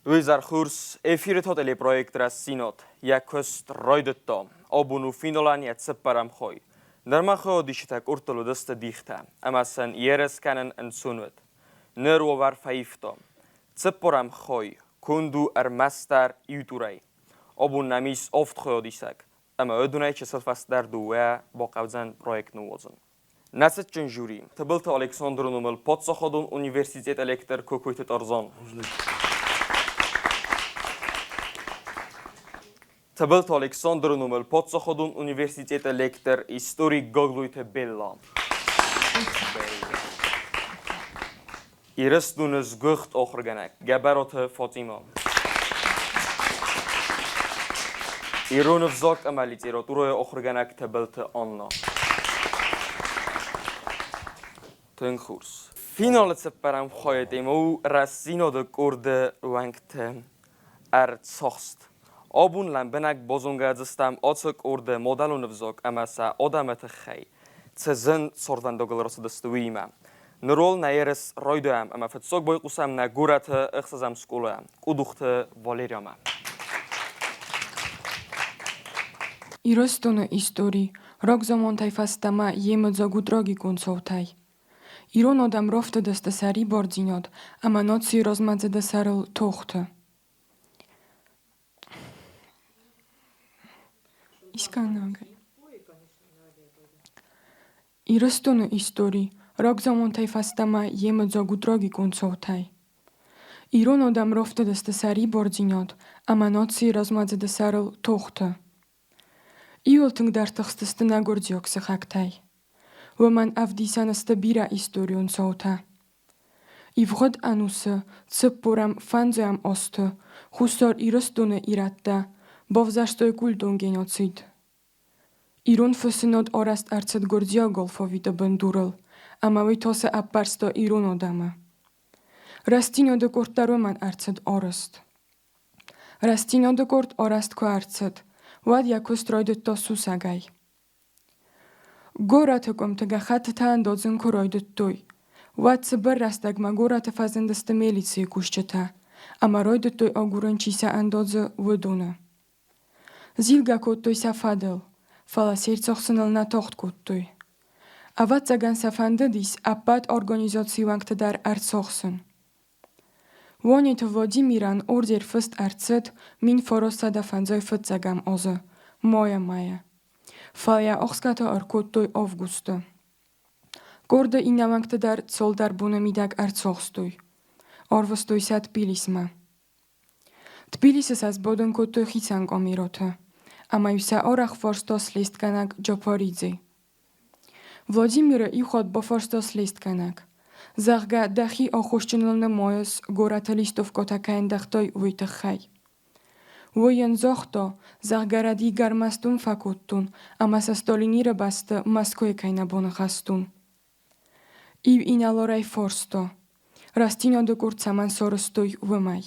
Уизар хурс эфиры телепроект Рӕстдзинад йӕ куыст райдыдта. Абон у финалӕн йӕ цыппӕрӕм хай. Нырма хыодисджытӕ къордтыл уыдысты дихтӕ, ӕмӕ сын ерыс кӕнын ӕнцон уыд. Ныр уавӕр фӕивта. Цыппӕрӕм хай конд у ӕрмӕстдӕр иу турӕй. Абон нӕм ис авд хайадисӕг, ӕмӕ уыдонӕй чысыл фӕстӕдӕр дыууӕ бахъӕудзӕн проект ныууадзын. Нӕ цытджын жюри Тыбылты Александры номыл паддзахадон университеты лектор Кокойты Тарзан. Тыбылты Александры номыл паддзахадон университеты лектор, историк Гаглойты Белла. Ирыстоны сгуыхт ахуыргӕнӕг Гӕбӕраты Фатимӕ. Ирон ӕвзаг ӕмӕ литературӕйы ахуыргӕнӕг Тыбылты Анна. Тынг хорз. Финалы цыппӕрӕм хайы темӕ у рӕстдзинады къорды уӕнгты ӕрцахст. Абон лӕмбынӕг базонгӕдзыстӕм ацы къорды мадӕлон ӕвзаг ӕмӕ сӕ адӕмы тыххӕй цы зын цардвӕндагыл рацыдысты, уыимӕ. Нырол нӕ ерыс райдайӕм ӕмӕ фыццаг байхъусӕм нӕ горӕты ӕхсӕзӕм скъолайӕ Къудухты Валерьямӕ. Ирыстоны истори рагзамантӕй фӕстӕмӕ йемыдзаг у трагикон цаутӕй. Ирон адӕм рафтыдысты сӕрибардзинад ӕмӕ нацийы размӕдзыды сӕрыл тохты. Ирыстоны истори рагзамантӕй фӕстӕмӕ йемыдзаг у трагикон цаутӕй. Ирон адӕм рафтыдысты сӕрибардзинад ӕмӕ нацийы размӕдзыды сӕрыл тохты. Иуыл тынгдӕр тыхстысты нӕ гуырдзиаг сыхӕгтӕй. Уымӕн ӕвдисӕн сты бирӕ историон цаутӕ. Ивгъуыд ӕнусы цыппорӕм фӕндзӕм азты Хуссар Ирыстоны ирӕттӕ бавзӕрстой культон геноцид. Ирон фыссынад арӕзт ӕрцыд гуырдзиаг алфавиты бындурыл ӕмӕ уый тасы ӕппӕрста ирон адӕмы. Рӕстдзинады къорд дӕр уымӕн ӕрцыд арӕзт. Рӕстдзинады къорд арӕзт куы ӕрцыд, уӕд йӕ куыст райдыдта сусӕгӕй. Горӕты къуымты гӕххӕттытӕ ӕндадзын куы райдыдтой, уӕд цыбыр рӕстӕгмӕ горӕты фӕзындысты милицийы кусджытӕ ӕмӕ райдыдтой агурын, чи сӕ ӕндадзы, уыдоны. Зилгӕ кодтой сӕ фӕдыл, фӕлӕ се рцахсыныл нӕ тагъд кодтой. Ӕвӕццӕгӕн сӕ фӕндыдис ӕппӕт организацийы уӕнгты дӕр ӕрцахсын. Уониты Владимирӕн ордер фыст ӕрцыд 1951 азы майы мӕйы, фӕлӕ йӕ ӕхсгӕ та ӕркодтой августы. Къорды иннӕ уӕнгты дӕр цалдӕр боны мидӕг ӕрцахстой. Арвыстой сӕ Тбилисмӕ. Тбилисы сӕ сбадын кодтой хицӕн къамироты, ӕмӕ-иу сӕ арӕх фарста слестгӕнӕг Джапаридзе. Владимиры иу хатт бафарста слестгӕнӕг, зӕгъгӕ, дӕхи аххосджыныл нымайыс, горӕты листовкӕтӕ кӕй ӕндӕгътай, уый тыххӕй. Уый йын загъта, зӕгъгӕ, рӕдийгӕ ӕрмӕст уым фӕкодтон, ӕмӕ сӕ Сталиниры бӕсты Мӕскуыйы кӕй нӕ боныхӕстон. Иу инӕларӕй фарста, рӕстдзинады къорд цӕмӕн сарӕзтой, уымӕй.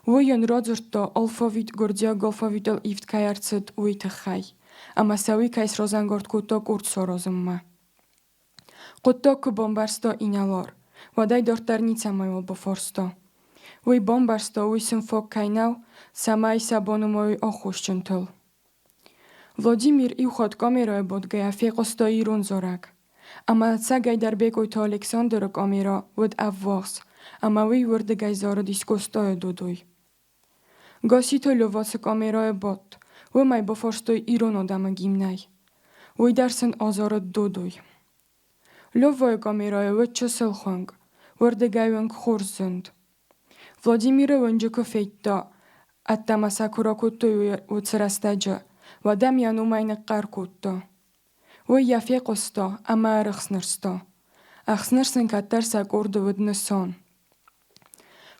Уый йын радзырдта, алфавит гуырдзиаг алфавитыл ивд кӕй ӕрцыд, уый тыххӕй, ӕмӕ сӕ уый кӕй сразӕнгард кодта къорд саразынмӕ. Хъуыддаг куы бамбӕрста инӕлар, уӕдӕй дарддӕр ницӕмӕйуал бафарста. Уый бамбӕрста, уый сын фаг кӕй нӕу, цӕмӕй сӕ банымайой аххосджынтыл. Владимир иу хатт камерӕйы бадгӕйӕ фехъуыста ирон зарӕг. Ӕмӕ ӕцӕгӕйдӕр Бекъойты Александры камерӕ уыд ӕввахс, ӕмӕ уый уырдыгӕй зарыдис Къостайы Додой. Гасситы Лёва цы камерӕйы бадт, уымӕй бафарстой ирон адӕмы гимнӕй. Уый дӕр сын азарыд Додой. Лёвайы камерӕйы уыд чысыл хуынкъ, уырдыгӕй уынг хорз зынд. Владимиры уынджы куы федта, ӕддӕмӕ сӕ куы ракодтой уыцы рӕстӕджы, уӕд ӕм йӕ номӕй ныхъхъӕр кодта. Уый йӕ фехъуыста ӕмӕ ӕрыхснырста. Ӕхснырсын кӕддӕр сӕ къорды уыд нысан.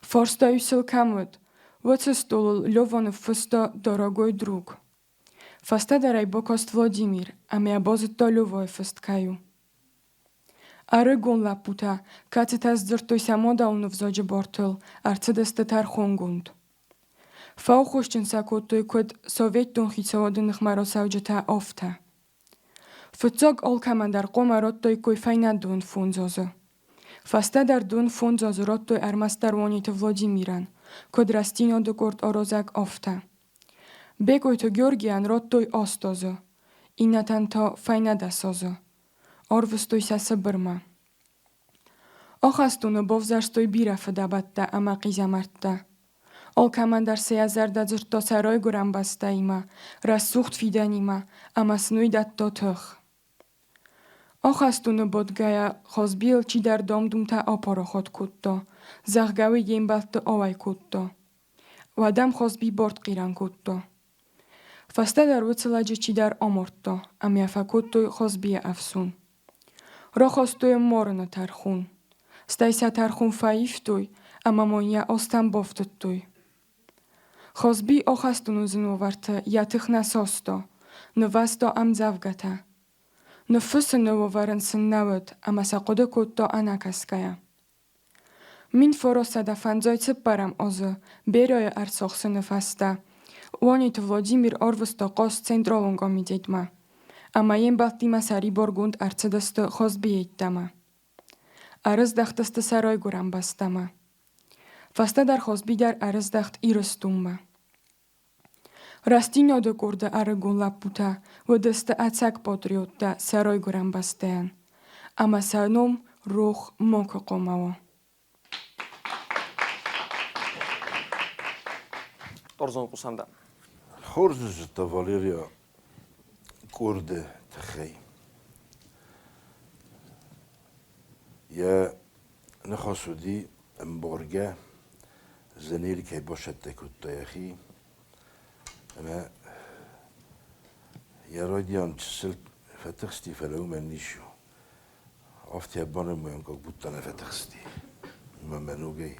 Фарста-иу сыл кӕм уыд, уыцы стъолыл Лёва ныффыста «Дорогой друг». Фӕстӕдӕр ӕй бакаст Владимир ӕмӕ йӕ базыдта Лёвайы фыст кӕй у. Ӕрыгон лӕппутӕ, кӕцытӕ сдзырдтой сӕ мадӕлон ӕвзаджы бартыл, ӕрцыдысты тӕрхонгонд. Фӕаххосджын сӕ кодтой куыд советтон хицауады ныхмӕ рацӕуджытӕ, афтӕ. Фыццаг алкӕмӕн дӕр хъуамӕ радтаиккой фӕйнӕ дыууын фондз азы. Фӕстӕдӕр 55 азы радтой ӕрмӕстдӕр Уаниты Владимирӕн, куыд Рӕстдзинады къорд аразӕг, афтӕ. Бекъойты Георгийӕн радтой 8 азы, иннӕтӕн та фӕйнӕ 10 азы. Арвыстой сӕ Сыбырмӕ. Ахӕстоны бавзӕрстой бирӕ фыдӕбӕттӕ ӕмӕ хъизӕмӕрттӕ. Алкӕмӕн дӕр сӕ йӕ зӕрдӕ дзырдта сӕ райгуырӕн бӕстӕимӕ, рӕсугъд фидӕнимӕ ӕмӕ сын уый дӕтта тых. Ахӕстоны бадгӕйӕ Хазбийыл чидӕр дам-думтӕ апарахат кодта, зӕгъгӕ, уый йе мбӕлтты ауӕй кодта. Уӕд ӕм Хазби бартхъирӕн кодта. Фӕстӕдӕр уыцы лӕджы чидӕр амардта ӕмӕ йӕ фӕкодтой Хазбийы ӕфсон. Рахастой йӕм марыны тӕрхон. Стӕй сӕ тӕрхон фӕивтой ӕмӕ ма йӕ азтӕм бафтыдтой. Хазби ахӕстоны зын уавӕрты йӕ тых нӕ саста, нывӕзта ӕмдзӕвгӕтӕ. Ныффыссыны уавӕр ын сын нӕ уыд ӕмӕ сӕ хъуыды кодта ӕнӕкӕсгӕйӕ. 1954 азы Берияйы ӕрцахсыны фӕстӕ Уаниты Владимир арвыста хъаст Централон комитетмӕ ӕмӕ йе мбӕлттимӕ сӕрибаргонд ӕрцыдысты Хазбийы йеддӕмӕ. Ӕрыздӕхтысты сӕ райгуырӕн бӕстӕмӕ. Фӕстӕдӕр Хазби дӕр ӕрыздӕхт Ирыстонмӕ. Рӕстдзинады къорды ӕрыгон лӕппутӕ уыдысты ӕцӕг патриоттӕ сӕ райгуырӕн бӕстӕйӕн, ӕмӕ сӕ ном рох макуы хъуамӕ уа. Торзон хъусӕм дӕ. Хорз зыдта Валерия къорды тыххӕй. Йӕ ныхас уыди ӕмбаргӕ, Занель кӕй басӕттӕ кодта йӕхи, ӕмӕ йӕ райдиан чысыл фӕтыхсти, фӕлӕ уымӕн ницы у. Афтӕ банымайӕн, как будто нӕ фӕтыхсти. Ӕмӕ мӕ ногӕй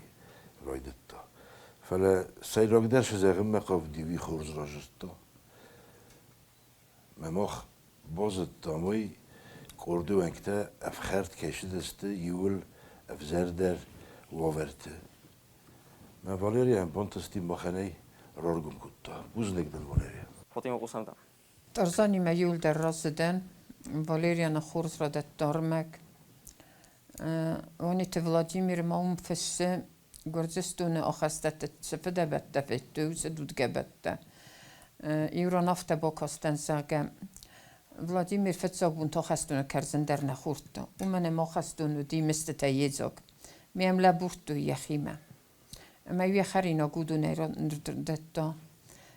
райдыдта. Фӕлӕ сӕйрагдӕр цы зӕгъынмӕ хъавыди, уый хорз разыдта. Мӕ мах базыдтам уый, къорды уӕнгтӕ ӕфхӕрд кӕй цыдысты иууыл ӕвзӕрдӕр уавӕрты. Мӕ Валерийӕн бантысти махӕнӕй раргом кодта. Бузныг дын, Валерия. Фатима хъусӕм дӕм. Тарзанимӕ иуылдӕр разы дӕн. Валерияны хорз радӕтта ӕрмӕг. Уаниты Владимир ма уым фыссы, Гуырдзыстоны ахӕстӕтты цы фыдӕбӕттӕ федтой, уыцы дудгӕбӕттӕ. Иу ран афтӕ бакастӕн, зӕгъгӕ, Владимир фыццаг бонты ахӕстоны кӕрдзын дӕр нӕ хордта, уымӕн ӕмӕ ахӕстон уыди мыстытӕй йедзаг. Ме йӕм лӕбурдтой йӕхимӕ. Ӕмӕ йӕ хӕринаг уыдонӕй дӕтта.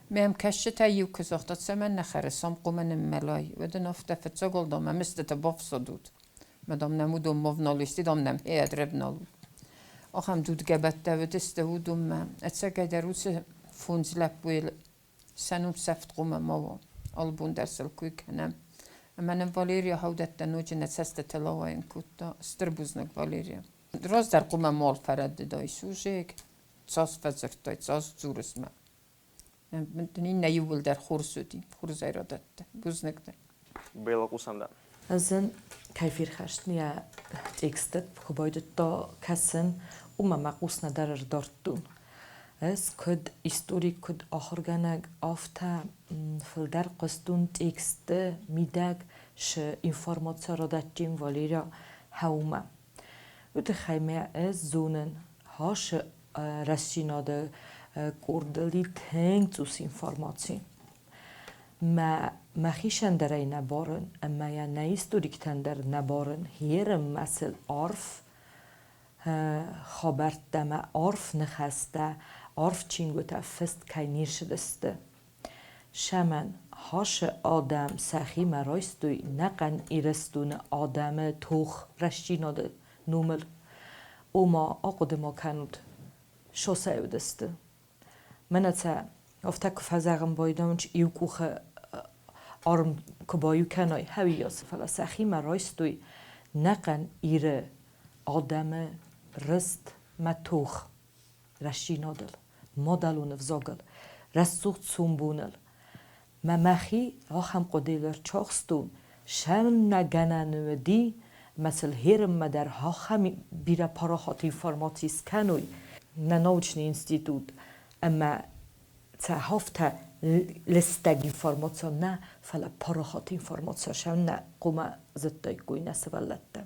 Ме йӕм кӕсджытӕй иу куы загъта, цӕмӕн нӕ хӕрыс, ам хъуамӕ ныммӕлай, уӕд ын афтӕ фыццаг уал, дам, мӕ мыстытӕ бафсадут. Мӕ, дам, нӕм уыдон ма вналысты, дам, нӕм хиад рӕвналут. Ахӕм дудгӕбӕттӕ уыдысты уыдонмӕ. Ӕцӕгӕйдӕр уыцы фондз лӕппуйыл сӕ ном сӕфт хъуамӕ ма уа. Алыбон дӕр сыл кой кӕнӕм. Ӕмӕ нын Валерия хаудӕттӕ ноджы нӕ цӕстытыл ауайын кодта. Стыр бузныг, Валерия. Раздӕр хъуамӕ мал фӕрӕдыдай сужег, цас фӕдзырдтай, цас дзурыс мӕ. Иннӕ иууылдӕр хорз уыди, хорзӕй радӕтты. Бузныг дын. Бела хъусӕм дӕм. Ӕз ын кӕй ферхӕстни ӕ текстӕ ку байдӕдта кӕсун, уомӕ мӕ къус нӕдӕр ӕрдардтон. Ӕз куд историк, куд ахургӕнӕг, афтӕ фулдӕр хъустун текстти мидӕг цы информаци радӕттин Валерия гьӕумӕ. Уый тыххӕй мӕ ӕз зонын, хасы рӕстдзинады къордыл тынг цъус информаци. Мӕ мӕхицӕн дӕр ӕй нӕ барын ӕмӕ йӕ нӕ историктӕн дӕр нӕ барын. Херым мӕ сыл арф хабӕрттӕ мӕ арф ныхӕстӕ, арф чингуытӕ фыст кӕй не рцыдысты. Сӕмӕн хасы адӕм сӕхимӕ райстой нӕхъӕн Ирыстоны адӕмы тох рӕстдзинады номыл. Ома, ахъуыды ма кӕнут, сосӕй уыдысты. Мӕнӕ сӕ афтӕ куы фӕзӕгъын байдайынц, иу къухы арм куы баиу кӕной, хӕуыйас, фӕлӕ сӕхимӕ райстой нӕхъӕн Иры адӕмы рыст мӕ тох рӕстдзинадыл, мадӕлон ӕвзагыл, рӕсугъд сомбоныл. Мӕ мӕхи ахӕм хъуыдыйыл ӕрцахстон, сӕннӕ гӕнӕн уыди, мӕ сыл херынмӕ дӕр ахӕм бирӕ парахат информаци скӕной нӕ научный институт ӕмӕ сӕ афтӕ лыстӕг информаци нӕ, фӕлӕ парахат информаци сӕннӕ хъуамӕ зыдтаиккой нӕ сывӕллӕттӕ.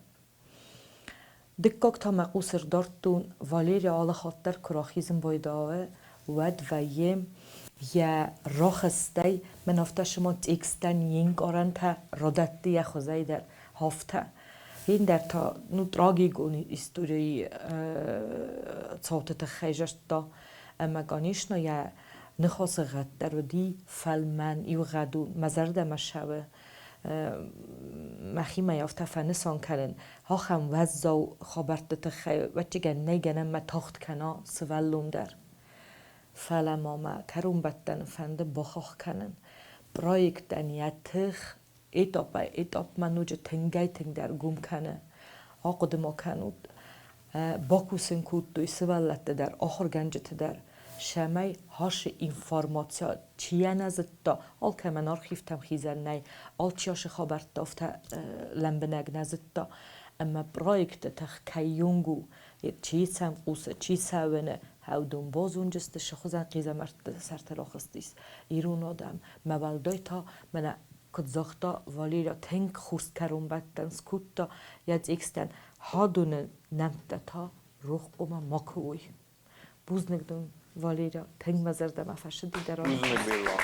Дыккаг та мӕ хъус ӕрдардтон, Валерия алы хатт дӕр куы рахизын байдайы, уӕд вӕййы йӕ рахызтӕй, мӕн афтӕ цыма текстӕн йе нкъарӕнтӕ радӕтты йӕ хуызӕй дӕр, афтӕ. Ендӕр та ну, трагикон историйы цауты тыххӕй зӕрдта. Ӕмӕ, конечно, йӕ ныхасы гъӕд дӕр уыди фӕлмӕн, иугъӕдон, мӕ зӕрдӕмӕ ссӕуы. Мӕхимӕ афтӕ фӕнысан кӕнын, ахӕм уӕззау хабӕртты тыххӕй ӕвӕццӕгӕн нӕй гӕнӕн мӕ тагъд кӕна сывӕллон дӕр. Фӕлӕ ма мӕ кӕронбӕттӕны фӕнды бахахх кӕнын, проектӕн йӕ тых этапӕй-этапмӕ ноджы тынгӕй-тынгдӕр гом кӕны. Ахъуыды ма кӕнут, бакусын кодтой сывӕллӕтты дӕр, ахуыргӕнджыты дӕр, цӕмӕй ацы информаци чи нӕ зыдта, алкӕмӕн архивтӕм хизӕн нӕй, алчи ацы хабӕрттӕ афтӕ лӕмбынӕг нӕ зыдта, ӕмӕ проекты тых кӕйонг у, чи сӕм хъусы, чи сӕ уыны, уыдон базондзысты, цы хуызӕн хъизӕмӕртты сӕрты рахызтис ирон адӕм. Мӕ уӕлдай та мӕнӕ куыд загъта Валерия, тынг хорз кӕронбӕттӕн скодта йӕ текстӕн Хӕдоны нӕмттӕ та рох хъуамӕ макуы уой. Бузныг дын, Валерия, тынг мӕ зӕрдӕмӕ фӕцыди дӕ раныхас. Бузныг, Белла.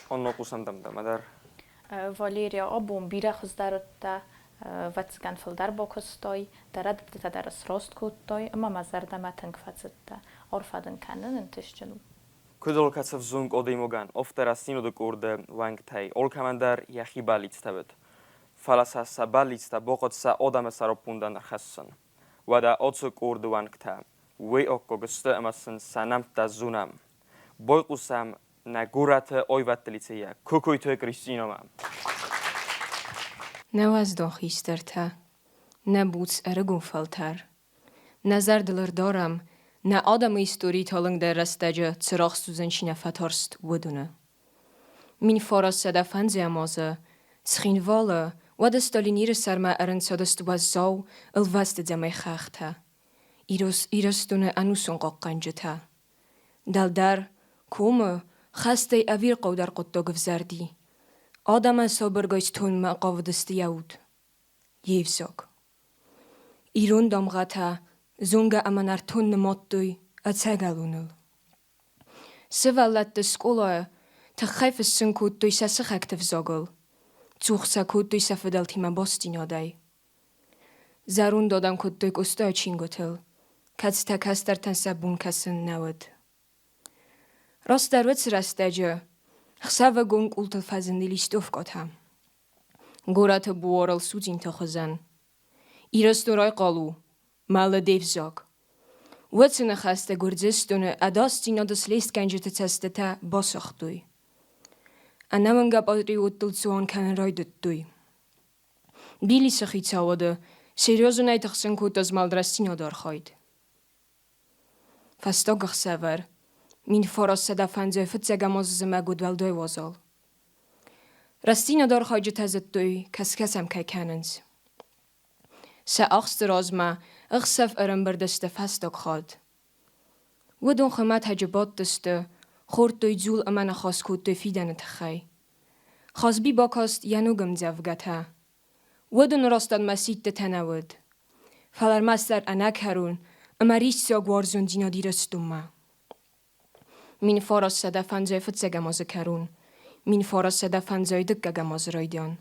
Онно хъусӕм дӕм дӕр. Валерия, абон бирӕ хуыздӕр уыдтӕ, ӕвӕццӕгӕн фылдӕр бакуыстай, дӕ рӕдыдтытӕ дӕр сраст кодтай ӕмӕ мӕ зӕрдӕмӕ тынг фӕцыдтӕ. Арфӕ дын кӕнын, ӕнтыстджын у. Куыд алкӕцы ӕвзонг адӕймагӕн, афтӕ рӕстдзинады къорды уӕнгтӕй алкӕмӕн дӕр йӕхи бӕллицтӕ уыд. Фӕлӕ сӕ сӕ бӕллицтӕ бахъуыд сӕ адӕмы сӕраппондӕн ӕрхӕссын. Уӕдӕ ацы къорды уӕнгтӕ уый аккаг сты ӕмӕ сын сӕ нӕмттӕ зонӕм. Байхъусӕм нӕ горӕты аивӕдты лицейӕ Кокойты Кристинӕмӕ. Нӕ уӕздан хистӕртӕ, нӕ буц ӕрыгон фӕлтӕр! Нӕ зӕрдыл ӕрдарӕм, нӕ адӕмы историйы талынгдӕр рӕстӕджы цырагъ судзын чи нӕ фӕтарст, уыдоны. 1905 азы Цхинвалы, уӕды Сталиниры сӕрмӕ ӕрӕнцадысты уӕззау ӕлвӕсты дзӕмӕй хӕхтӕ, Ирыстоны ӕнусон хъахъхъӕнджытӕ. Дӕлдӕр, комы, хӕстӕй ӕвирхъаудӕр хъуыддаг ӕвзӕрди. Адӕмӕн сабыргай стонынмӕ хъавыдысты йӕ уд, йе взаг. Ирон дамгъӕтӕ зонгӕ ӕмӕ нӕртон нымадтой ӕцӕгӕлоныл. Сывӕллӕтты скъолайы тыххӕй фыссын кодтой сӕ сыхӕгты взагыл, цух сӕ кодтой сӕ фыдӕлтимӕ бастдзинадӕй. Зӕронд адӕм кодтой Къостайы чингуытыл, кӕцытӕ кӕстӕртӕн сӕ бон кӕсын нӕ уыд. Растдӕр уыцы рӕстӕджы ӕхсӕвыгон къултыл фӕзынди листовкӕтӕ. Горӕты буарыл судзинты хуызӕн. Ирыстон райхъал у, мӕлы де взаг. Уыцы ныхӕстӕ Гуырдзыстоны ӕдасдзинады слестгӕнджыты цӕстытӕ басыгътой. Ӕнӕмӕнгӕ патриоттыл цуан кӕнын райдыдтой. Тбилисы хицауады серьезонӕй тыхсын кодта змӕлд рӕстдзинады архайд. Фӕстаг ӕхсӕвӕр 1905 фыццӕгӕм азы зымӕг уыд уӕлдай уазал. Рӕстдзинады архайджытӕ зыдтой, кӕсгӕ сӕм кӕй кӕнынц. Сӕ ахсты размӕ ӕхсӕв ӕрӕмбырд сты фӕстаг хатт. Уыдон хуымӕтӕджы бадтысты, хордтой дзул ӕмӕ ныхас кодтой фидӕны тыххӕй. Хазби бакаст йӕ ног ӕмдзӕвгӕтӕ. Уыдон рӕстӕгмӕ сидтытӕ нӕ уыд, фӕлӕ ӕрмӕстдӕр ӕнӕкӕрон ӕмӕ риссаг уарзондзинад Ирыстонмӕ. 1905 фыццӕгӕм азы кӕрон, 1905 дыккӕгӕм азы райдиан.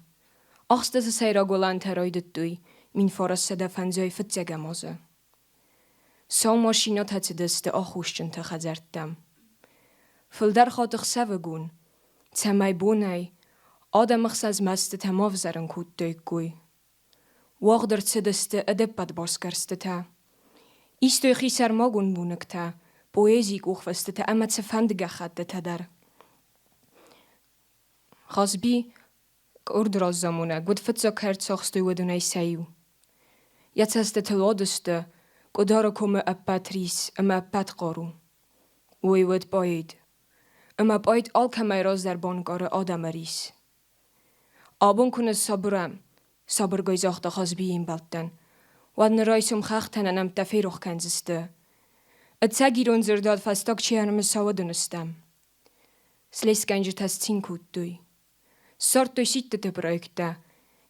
Ахстыты сӕйраг уылӕнтӕ райдыдтой 1905 фыццӕгӕм азы. Сау машинӕтӕ цыдысты аххосджынты хӕдзӕрттӕм. Фылдӕр хатт ӕхсӕвыгон, цӕмӕй бонӕй адӕмы хсӕн змӕстытӕ ма взарын кодтаиккой. Уагъд ӕрцыдысты ӕдӕппӕт басгӕрстытӕ. Истой хисӕрмагонд боныгтӕ, поэзийы къухфыстытӕ ӕмӕ цыфӕнды гӕххӕттытӕ дӕр. Хазби къорд разамонӕг уыд фыццаг ӕрцахстой уыдонӕй сӕ иу. Йӕ цӕстытыл уадысты Къуыдары комы ӕппӕт рис ӕмӕ ӕппӕт хъару. Уый уыд поэт. Ӕмӕ поэт алкӕмӕй раздӕр банкъары адӕмы рис. Абон куы ныссабырӕм, сабыргай загъта Хазбийы ӕмбӕлттӕн, уӕд нӕ райсом хӕхтӕ нӕ нӕмттӕ ферох кӕндзысты. Ӕцӕг ирон дзырдад фӕстаг чи ӕрымыса, уыдон стӕм. Слестгӕнджытӕ сцин кодтой. Ссардтой сидтыты проекттӕ,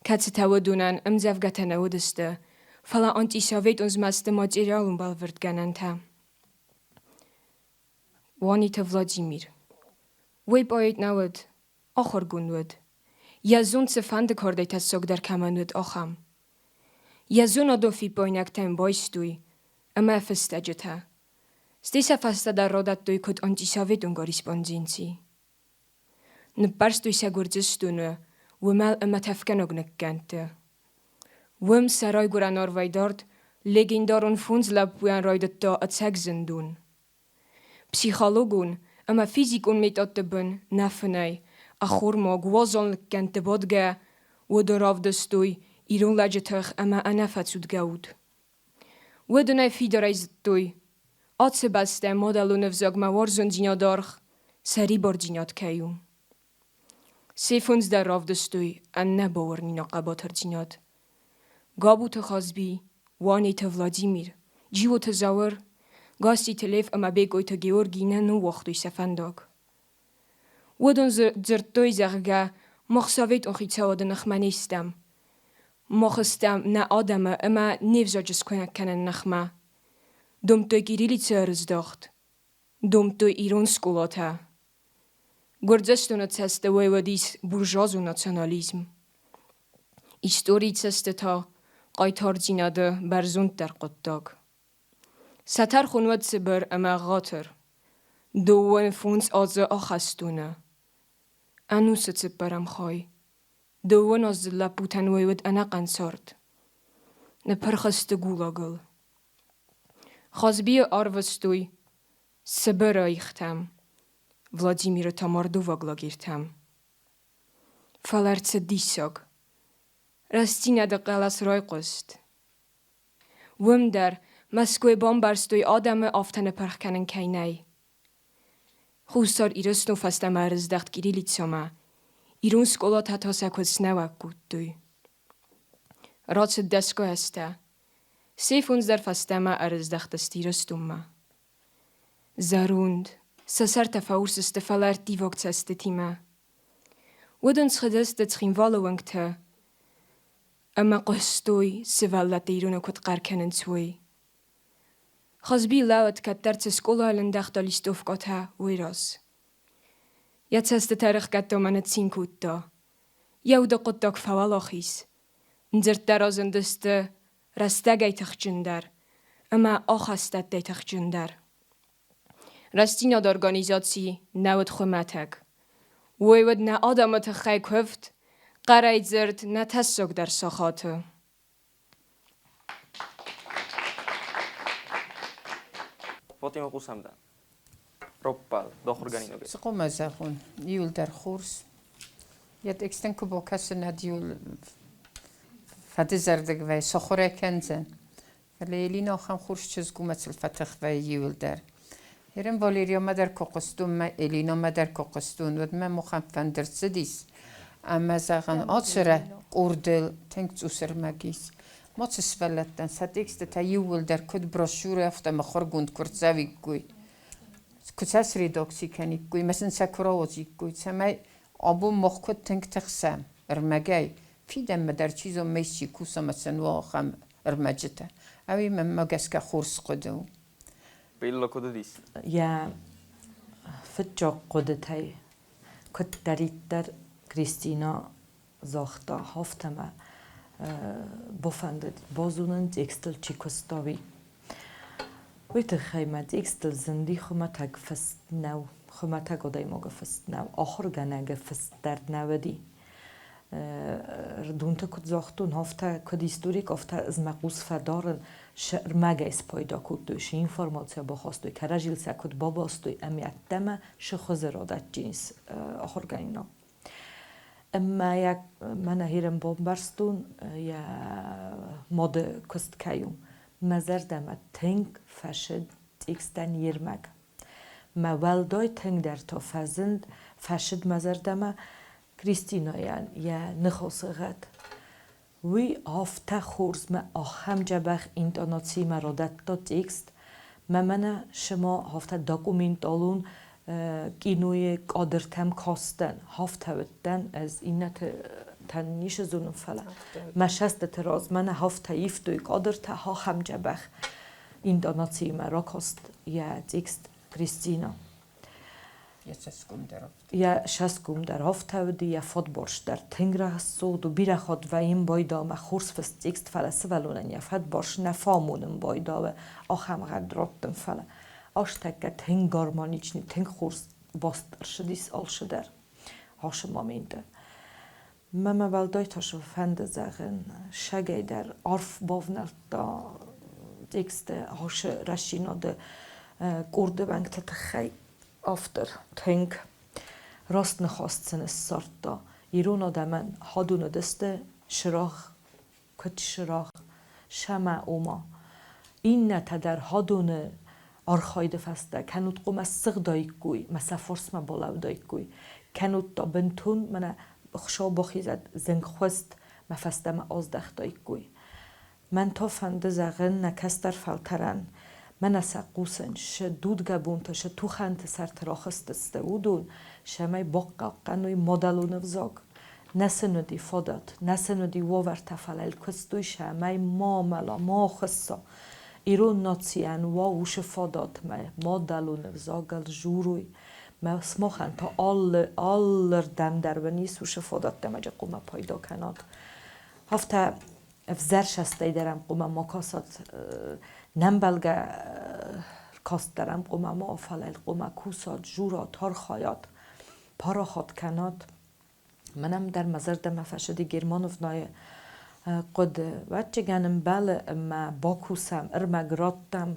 кӕцытӕ уыдонӕн ӕмдзӕвгӕтӕ нӕ уыдысты, Фӕлӕ антисоветон змӕсты материалон бӕлвырдгӕнӕнтӕ. Уаниты Владимир. Уый поэт нӕ уыд, ахуыргонд уыд. Йӕ зонд цыфӕнды кардӕй тӕссагдӕр кӕмӕн уыд, ахӕм. Йӕ зонадон фиппаинӕгтӕ йын байстой ӕмӕ фыстӕджытӕ. Стӕй сӕ фӕстӕдӕр радӕттой куыд антисоветон корреспонденци. Ныппӕрстой сӕ Гуырдзыстоны уымӕл ӕмӕ тӕфгӕнӕг ныккӕндты. Уым сӕ райгуырӕн арвӕй дард легендарон фондз лӕппуйӕн райдыдта ӕцӕг зындон. Психологон ӕмӕ физикон методты бын нӕ фынӕй, ӕххормаг, уазал ныккӕндты бадгӕ, уыдон равдыстой ирон лӕджы тых ӕмӕ ӕнӕфӕцудгӕ уд. Уыдон ӕй фидарӕй зыдтой, ацы бӕстӕ мадӕлон ӕвзагмӕ уарзондзинады аргъ сӕрибардзинад кӕй у. Се фондз дӕр равдыстой ӕнӕбауырнинаг хъӕбатырдзинад. Габуты Хазби, Уанеты Владимир, Джиоты Зауыр, Гасситы Лев ӕмӕ Бекъойты Георги нӕ ныууагътой сӕ фӕндаг. Уыдон дзырдтой, зӕгъгӕ, мах советон хицауады ныхмӕ не стӕм. Мах стӕм нӕ адӕмы ӕмӕ не взаджы скуынӕг кӕныны ныхмӕ. Домдтой кириллицӕ ӕрыздӕхт. Домдтой ирон скъолатӕ. Гуырдзыстоны цӕсты уый уыдис буржуазон национализм. Историйы цӕсты та хъайтардзинады бӕрзонддӕр хъуыддаг. Сӕ тӕрхон уӕд цыбыр ӕмӕ ӕгъатыр. 25 азы ахӕстоны. Ӕнусы цыппӕрӕм хай. Дыууыназдзыд лӕппутӕн уый уыд ӕнӕхъӕн цард. Ныппырх сты гулагыл. Хазбийы арвыстой Сыбыры ихтӕм, Владимиры та мордоваг лагерьтӕм. Фӕлӕ ӕрцыд диссаг. Рӕстдзинады хъӕлӕс райхъуыст. Уым дӕр Мӕскуыйы бамбӕрстой адӕмы афтӕ ныппырх кӕнын кӕй нӕй. Хуссар Ирыстон фӕстӕмӕ ӕрыздӕхт кириллицӕмӕ, ирон скъолатӕ та сӕ куыд снӕуӕг кодтой. Рацыд дӕсгай азтӕ. Се фондз дӕр фӕстӕмӕ ӕрыздӕхтысты Ирыстонмӕ. Зӕронд, сӕ сӕртӕ фӕурс сты, фӕлӕ ӕрттиваг цӕстытимӕ. Уыдон схызтысты Цхинвалы уынгты ӕмӕ хъуыстой, сывӕллӕттӕ иронау куыд хъӕр кӕнынц, уый. Хазби лӕууыд, кӕддӕр цы скъолайыл ӕндӕгъта листовкӕтӕ, уый раз. Йӕ цӕстытӕ рыхгӕдта ӕмӕ ныццин кодта. Йӕ уды хъуыддаг фӕуӕлахиз. Дзырдтӕ разындысты рӕстӕгӕй тыхджындӕр ӕмӕ ахӕстӕттӕй тыхджындӕр. Рӕстдзинады организаци нӕ уыд хуымӕтӕг. Уый уыд нӕ адӕмы тыххӕй куывд, хъӕрӕй дзырд нӕ тӕссагдӕр сахаты. Фатима хъусӕм дӕ. Роппал, дохуыргӕнинаг. Цы хъуамӕ зӕгъон? Иуылдӕр хорз. Йӕ текстӕн куы бакӕсын, уӕд иуыл фӕдызӕрдыг вӕййы, сахуыр ӕй кӕндзӕн. Фӕлӕ Элина ахӕм хорз чызг у, мӕ сыл фӕтых вӕййы иуылдӕр. Ерын Валериямӕ дӕр куы хъуыстон, мӕ Элинамӕ дӕр куы хъуыстон, уӕд мӕм ахӕм фӕндыр цыдис. Ӕмӕ зӕгъын, ацырӕ къордыл тынг цъус ӕрмӕг ис. Ма цы сывӕллӕттӕн сӕ текстытӕ иууылдӕр куыд брошюрӕ, афтӕ мыхуыргонд куы рцӕуиккой, куы сӕ средакци кӕниккой ӕмӕ сын сӕ куы рауадзиккой, цӕмӕй абон мах куыд тынг тыхсӕм ӕрмӕгӕй, фидӕнмӕ дӕр чи зоны, исчи куса ӕмӕ сын уа ахӕм ӕрмӕджытӕ. Ӕви мӕнмӕ гӕсгӕ хорз хъуыды у. Белла куыд уыдис? Йӕ фыццаг хъуыдытӕй куыддӕриддӕр Кристина загъта, афтӕмӕ бафӕндыд базонын текстыл чи куыста, уый. Уый тыххӕй мӕ текстыл зынди хуымӕтӕг фыст нӕу, хуымӕтӕг адӕймагы фыст нӕу, ахуыргӕнӕгы фыст дӕр нӕ уыди. Рдунты куыд загътон, афтӕ куыд историк, афтӕ ӕз мӕ хъус фӕдарын, ӕрмӕгӕй спайда кодтой, цы информацийӕ бахастой, кӕрӕдзийыл сӕ куыд бабастой ӕмӕ ӕддӕмӕ цы хуызы радӕттынц ахуыргӕнинаг. Ӕмӕ йӕ мӕнӕ хирӕн бамбӕрстон, йӕ мады куыст кӕй у. Мӕ зӕрдӕмӕ тынг фӕсыд текстӕн йе рмӕг. Мӕ уӕлдай тынгдӕр та фӕзынд, фӕсыд мӕ зӕрдӕмӕ Кристинӕйӕн йӕ ныхасы гъӕд. Уый афтӕ хорз мӕ ахӕм дзӕбӕх интонациимӕ радӕтта текст, мӕ мӕнӕ цыма афтӕ документалон кинойы кадртӕм кастӕн, афтӕ уыдтӕн ӕз иннӕты. Тӕн ницы зонын, фӕлӕ мӕ сӕстыты раз мӕнӕ афтӕ ивтой кадртӕ, ахӕм дзӕбӕх интонациимӕ ракаст йӕ текст Кристина. Йӕ цӕсгом дӕр афтӕ. Йӕ цӕсгом дӕр афтӕ уыди, йӕ фадбарст дӕр тынг рӕсугъд у. Бирӕ хатт вӕййын байдауы мӕ хорз фыст текст, фӕлӕ сывӕллонӕн йӕ фадбарст нӕ фӕамонын байдауы, ахӕм гъӕд раттын, фӕлӕ астӕккӕ тынг гармоничный, тынг хорз баст ӕрцыдис алцыдӕр ацы моменты. Мӕ мӕ уӕлдай тас фӕнды зӕгъын, сагӕй дӕр арф бавнӕлдта тексты ацы рӕстдзинады къорды уӕнгты тыххӕй автор тынг раст ныхас сын ссардта. Ирон адӕмӕн хӕдон уыдысты сырах, куыд сырах, сӕмӕ ома. Иннӕтӕ дӕр хӕдоны архайды фӕстӕ кӕнут хъуамӕ ссыгъдаиккой мӕ сӕ фарсмӕ балӕудаиккой, кӕнут та бынтон мӕнӕ Хуыцау бахизӕд зынгхуыст мӕ фӕстӕмӕ аздӕхтаиккой. Мӕн та фӕнды зӕгъын нӕ кӕстӕр фӕлтӕрӕн, мӕнӕ сӕ хъусын, сӕ дудгӕбонтӕ, сӕ тухӕнты сӕрты рахызтысты, уыдон, цӕмӕй бахъахъхъӕной мадӕлон ӕвзаг. Нӕ сын уыди фадат, нӕ сын уыди уавӕртӕ, фӕлӕ йыл куыстой, цӕмӕй ма амӕла, ма ахуысса. Ирон нацийӕн уа уыцы фадат, мӕ мадӕлон ӕвзагыл дзурой. Мӕ сымахӕн та алы, алырдӕм дӕр уын ис уыцы фадӕттӕ ӕмӕ хъуамӕ пайда кӕнат. Афтӕ ӕвзӕр састӕй дӕр ӕм хъуамӕ ма кӕсат, нӕмбӕлгӕ каст дӕр ӕм хъуамӕ ма, фӕлӕ йыл хъуамӕ кусат, дзурат, архайат, парахат кӕнат. Мӕнӕн дӕр мӕ зӕрдӕмӕ фӕцыди Германовнайы хъуыды. Ӕвӕццӕгӕн ӕмбӕлы ӕмӕ бакусӕм, ӕрмӕг раттӕм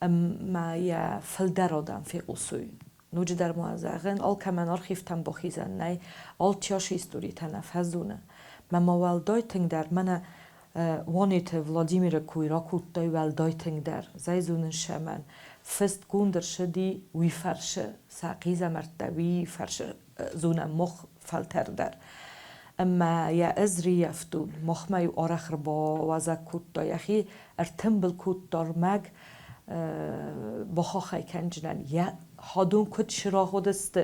ӕмӕ йӕ фылдӕр адӕм фехъусой. Ноджыдӕр ма зӕгъын, алкӕмӕн архивтӕм бахизӕн нӕй, алчи ацы историтӕ нӕ фӕзоны. Мӕ ма уӕлдай тынгдӕр мӕнӕ Уанеты Владимиры кой ракодтай уӕлдай тынгдӕр, зӕй зонын сӕмӕн. Фыстгонд ӕрцыди уый фӕрцы, сӕ хъизӕмӕрттӕ уый фӕрцы зонӕм мах фӕлтӕр дӕр. Ӕмӕ йӕ ӕз рыййӕфтон, махмӕ-иу арӕх ӕрбауазӕг кодта йӕхи, ӕртымбыл кодта рмӕг бахахӕй кӕнджынӕн. Йӕ хӕдон куыд срагъуыдысты,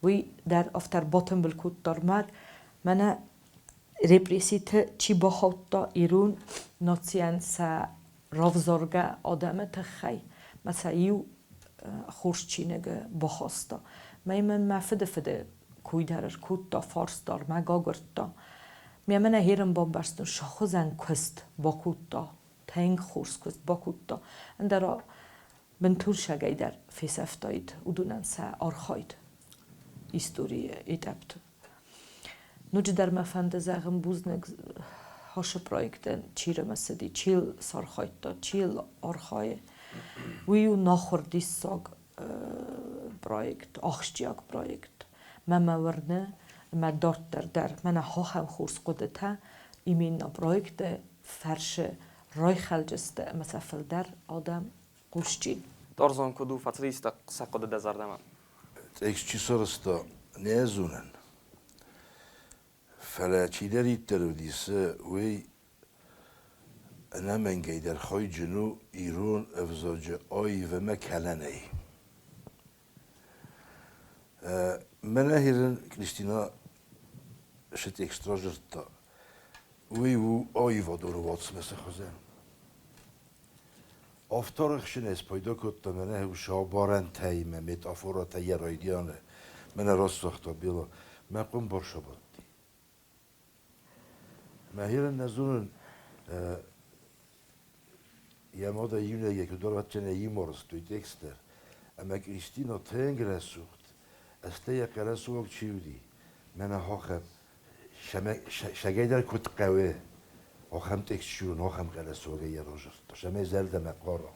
уый дӕр афтӕ ӕрбатымбыл кодта рмӕг. Мӕнӕ репресситы чи бахаудта ирон нацийӕн сӕ равзаргӕ адӕмы тыххӕй, мӕ сӕ иу хорз чиныг бахаста. Мӕ мын мӕ фыды фыды кой дӕр ӕркодта, фарс дӕр мӕ агуырдта. Мӕ мӕнӕ херын бамбӕрстон, сӕхуызӕн куыст бакодта, тынг хорз куыст бакодта. Ӕндӕра бынтон сагӕй дӕр фесӕфтаид уыдонӕн сӕ архайд историйы этапты. Ноджыдӕр мӕ фӕнды зӕгъын бузныг ацы проектӕн, чи рымысыди, чи йыл сархайдта, чи йыл архайы. Уый у нахуыр диссаг проект, ахсджиаг проект. Мӕ мӕ уырны, ӕмӕ дарддӕр дӕр мӕнӕ ахӕм хорз хъуыдытӕ именно проекты фӕрцы райхӕлдзысты ӕмӕ сӕ фылдӕр адӕм хъусджын. Торзон куыд у, фӕцыдис сӕ хъуыды дӕ зӕрдӕмӕ? Текст чи сарӕзта, нӕ зонын. Фӕлӕ чидӕриддӕр уыдис, уый ӕнӕмӕнгӕй дӕр хайджын у ирон ӕвзаджы аив ӕмӕ кӕлӕнӕй. Мӕнӕ Хелен Кристина цы текст радзырдта, уый у аивадон уацмысы хуызӕн. Авторы хсӕнӕй спайда кодта мӕнӕ сабарӕнтӕй мӕ метафоратӕ йӕ райдианы. Мӕнӕ раст загъта Бела, мӕ къуым сабадти. Мӕ нӕ зонын, йӕ мадӕ иунӕгӕй куыд ратдзӕнӕ юмористой текст дӕр. Ӕмӕ Кристина тынг рӕсугъд, стӕй йӕ хъӕлӕсыуаг чи уыди, мӕнӕ ахӕм сӕгӕй дӕр куыд хъӕуы, ахӕм текст чи у, ахӕм хъӕлӕсыуагӕй йӕ разырдта, цӕмӕй зӕрдӕмӕ хъара.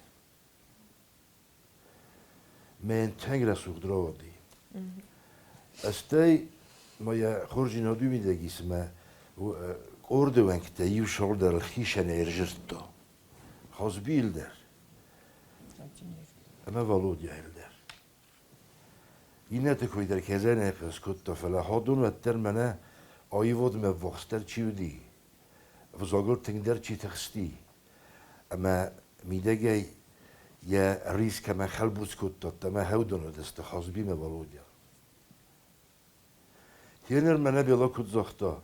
Мӕн тынг рӕсугъд рауади. Стӕй ма йӕ хорздзинад уый мидӕг ис, ӕмӕ къорды уӕнгтӕ иу сӕрдар хицӕнӕй ӕрзырдта. Хазбийыл дӕр ӕмӕ Валодяйыл дӕр. Иннӕты кой дӕр кӕдзӕй скодта, фӕлӕ хӕдон уӕддӕр мӕнӕ аивадмӕ ӕввахсдӕр чи уыди, ӕвзагыл тынгдӕр чи тыхсти, ӕмӕ мидӕгӕй йӕ рис кӕмӕ хӕлбуц кодта, ӕмӕ хӕудон уыдысты Хазбимӕ Валодя. Генер мӕнӕ Бела куыд загъта,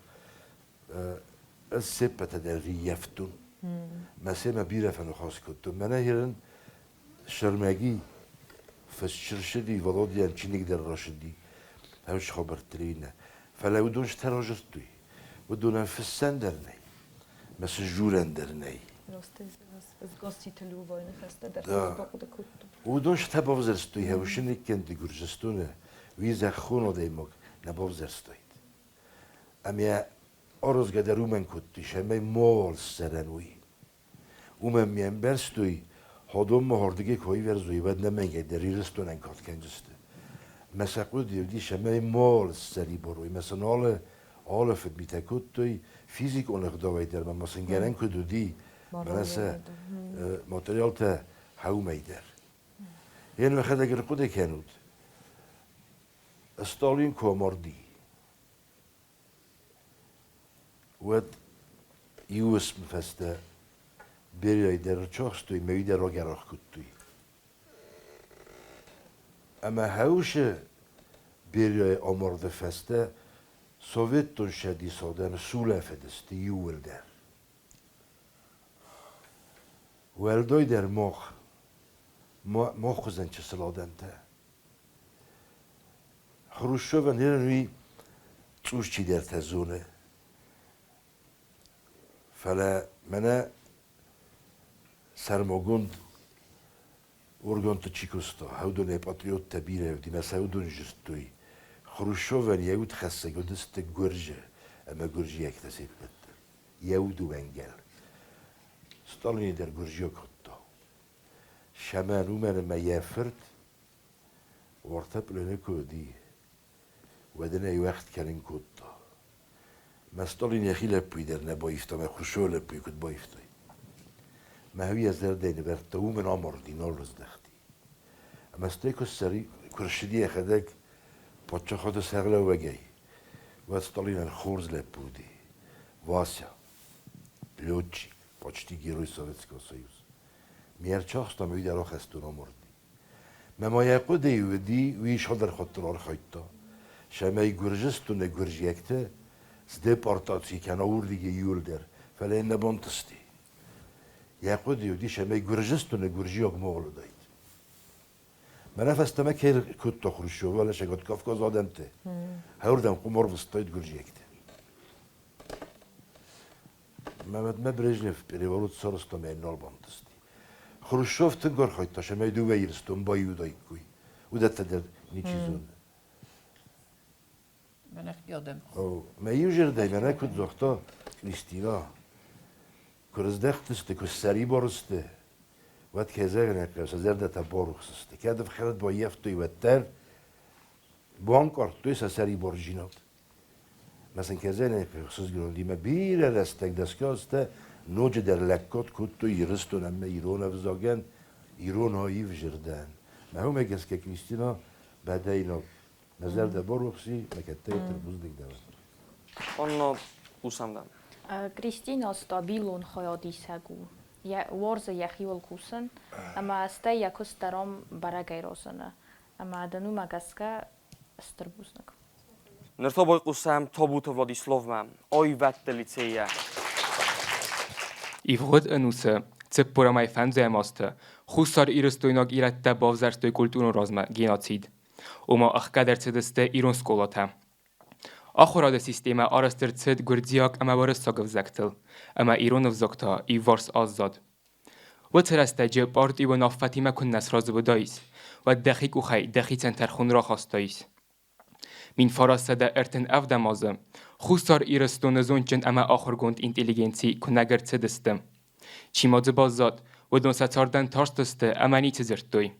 Ӕз се ппӕты дӕр рыййӕфтон. Мӕ семӕ бирӕ фӕныхас кодтон. Мӕнӕ ерын Сӕрмӕги фӕсчырсыди Володяйӕн чиныг дӕр рацыди, ӕз хабӕртты нӕ. Фӕлӕ уыдон стӕ разырдтой. Уыдонӕн фыссӕн дӕр нӕй, мӕ сын дзурӕн дӕр нӕй. Уыдон стӕ бавзӕрстой хӕусы никкӕнды Гуырдзыстоны, уый зӕххон адӕймаг нӕ бавзӕрстаид. Ӕмӕ аразгӕ дӕр уымӕн кодтой, цӕмӕй мауал ссарӕн уый. Уымӕн ме мбӕрстой, ходонмӕ хордыгӕй куы ивӕрзой, уӕд нӕ мӕнгӕй дӕр Ирыстонӕн кад кӕндзысты. Мӕ сӕ хъуыды уыди, цӕмӕй мауал ссӕрибар уой, мӕ сын алы фыдмитӕ кодтой, физикон ӕгъдауӕй дӕр ма сын гӕнӕн куыд уыди, мӕнӕ сӕ материалтӕ хӕумӕй дӕр. Йе нӕхӕдӕг ӕрхъуыды кӕнут, Сталин куы амарди, уӕд иу уысмы фӕстӕ Берияйы дӕр ӕрцахстой мӕ уый дӕр рагӕрах кодтой. Ӕмӕ хӕусы Берияйы амарды фӕстӕ Советон Цӕдисы адӕм сулӕфыдысты иууылдӕр. Уӕлдайдӕр мах, мах хуызӕн чысыл адӕмтӕ. Хрущевӕн уый цъус чидӕртӕ зоны. Фӕлӕ мӕнӕ сӕрмагонд органты чи куыста, уыдонӕй патриоттӕ бирӕ уыди, мӕ сӕ уыдон зыдтой. Хрущевӕн йӕ удхӕссӕг уыдысты гуырджы ӕмӕ гуырджиӕгтӕ се ппӕт дӕр. Йӕ уд у ӕнгӕл. Сталины дӕр гуырджиаг хуыдта. Сӕмӕн уымӕн ӕмӕ йӕ фырт уартӕ пъланы куы уыди, уӕд ын ӕй уӕгъд кӕнын кодта. Мӕ Сталин йӕхи лӕппуйы дӕр нӕ баивта, мӕ Хрущевы лӕппуйы куыд баивтай. Мӕ уый йӕ зӕрдӕйы нывӕрдта, уымӕн амарди, нал раздӕхти. Ӕмӕ стӕй куы ссыди йӕхӕдӕг паддзахады сӕргълӕууӕгӕй, уӕд Сталинӕн хорз лӕппу уыди, Вася, летчик, почти Герой Советского Союза. Ме рцахстам, уый дӕр ахӕстон амарди. Мӕ ма йӕ хъуыдыйы уыди, уый сӕдӕрхатты архайдта, цӕмӕй Гуырдзыстоны гуырдзиӕгтӕ сдепортаци кӕна уырдыгӕй иуылдӕр, фӕлӕ йын нӕ бантысти. Йӕ хъуыдыйы уыди, цӕмӕй Гуырдзыстоны гуырдзиаг ма уыдаид. Мӕнӕ фӕстӕмӕ кӕй кодта Хрущев, уӕлӕсӕгат Кавказы адӕмты, хӕрдӕм къуымӕрвыстаид гуырдзиӕгты. Мӕ Брежнев переворот сарӕзта ӕмӕ йын нал бантысти. Хрущев тынг архайдта, цӕмӕй дыууӕ Ирыстон баиудаиккой. Уыдӕттӕ дӕр ничи зоны. Мӕ иу зӕрдӕй мӕнӕ куыд загъта Кристина, куы рыздӕхтысты, куы ссӕрибар сты, уӕд кӕй зӕгъын ӕй хъӕуы, сӕ зӕрдӕтӕ барухс сты. Кӕд ӕфхӕрд баййӕфтой, уӕддӕр банкъардтой сӕ сӕрибардзинад. Мӕ сын кӕй зӕгъын ӕй хъӕуы, ӕхсызгон уыди мӕ бирӕ рӕстӕг дӕсгай ноджыдӕр лӕггад кодтой Ирыстон ӕмӕ ирон ӕвзагӕн, ирон аив зӕрдӕн. Мӕ уымӕ гӕсгӕ Кристина бӕдӕйнаг мӕ зӕрдӕ барухси, мӕ кӕддӕриддӕр бузныг дӕ. Онно хъусӕм дӕм. Кристина стабилон хайадисӕг у. Уарзы йӕхиуыл кусын, ӕмӕ стӕй йӕ куыст дӕр ам бӕрӕгӕй разыны. Ӕмӕ дын уымӕ гӕсгӕ стыр бузныг. Ныр та байхъусӕм Табуты Владиславмӕ, аивӕдты лицейӕ. Ивгъуыд ӕнусы цыппӕрӕмӕй фӕндзӕм азты хуссарирыстойнаг ирӕттӕ бавзӕрстой культурон размӕ геноцид, ома ӕхгӕд ӕрцыдысты ирон скъолатӕ. Ахуырады системӕ арӕзт ӕрцыд гуырдзиаг ӕмӕ уырыссаг ӕвзӕгтыл, ӕмӕ ирон ӕвзаг та иуварс аззад. Уыцы рӕстӕджы партийы уынаффӕтимӕ куыннӕ сразы уыдаис, уӕд дӕхи къухӕй дӕхицӕн тӕрхон рахастаис. 1937 азы Хуссар Ирыстоны зондджын ӕмӕ ахуыргонд интеллигенци куынӕг ӕрцыдысты. Чи ма дзы баззад, уыдон сӕ цардӕн тарстысты ӕмӕ ницы дзырдтой.